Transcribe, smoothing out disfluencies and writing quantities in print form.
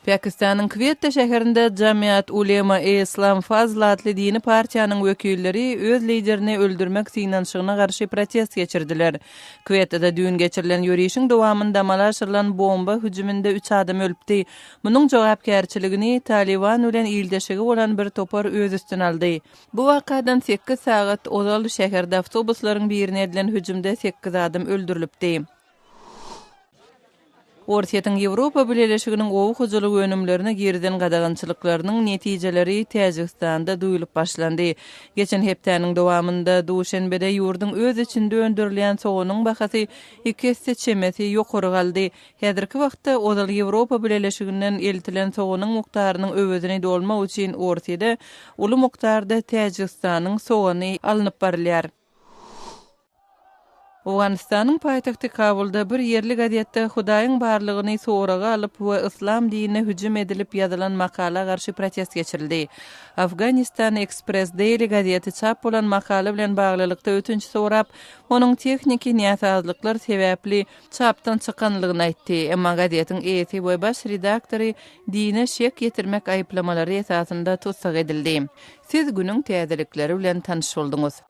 Pakistanyň Kwetta şäherinde Jamiat Ulema-e-Islam Fazl atly dini partiýanyň wekilleri öz liderini öldürmek synanyşygyna garşy protest geçirdiler. Kwettada düýn geçirilen ýörişiň dowamynda amala aşyrylan bomba hüjüminde üç adam ölüpdi. Munuň jogapkärçiligini Talyban bilen ildeşigi bolan bir topar öz üstüne aldy. Bu wakadan sekiz sagat ozal şäherde awtobuslaryň birine edilen hüjümde sekiz adam öldürilipdi. Orsýetiň Ýewropa Bileleşiginiň oba hojalyk önümlerine girizen gadagançylyklarynyň netijeleri Täjigistanda duýulyp başlandy. Geçen hepdäniň dowamynda Duşenbede ýurduň öz içinde öndürilýän soganyň bahasy iki esse çemesi ýokary galdy. Häzirki wagtda ozal Ýewropa Bileleşiginden eltilen soganyň mukdarynyň öwezini dolmak üçin Orsýede uly mukdarda Täjigistanyň sogany alnyp barylýar. Owganystanyň paýtagty Kabulda bir ýerli gazetde Hudaýyň barlygyny soraga alyp we yslam dinine hüjüm edilip ýazylan makala garşy protest geçirildi. Afghanistan Express Daily gazeti çap bolan makala bilen baglylykda ötünç sorap, onuň tehniki näsazlyklar sebäpli çapdan çykanlygyny aýtdy. Emma gazetiň eýesi we baş redaktory dine şek ýetirmek aýyplamalary esasynda tussag edildi. Siz günüň täzelikleri bilen tanyş bolduňyz.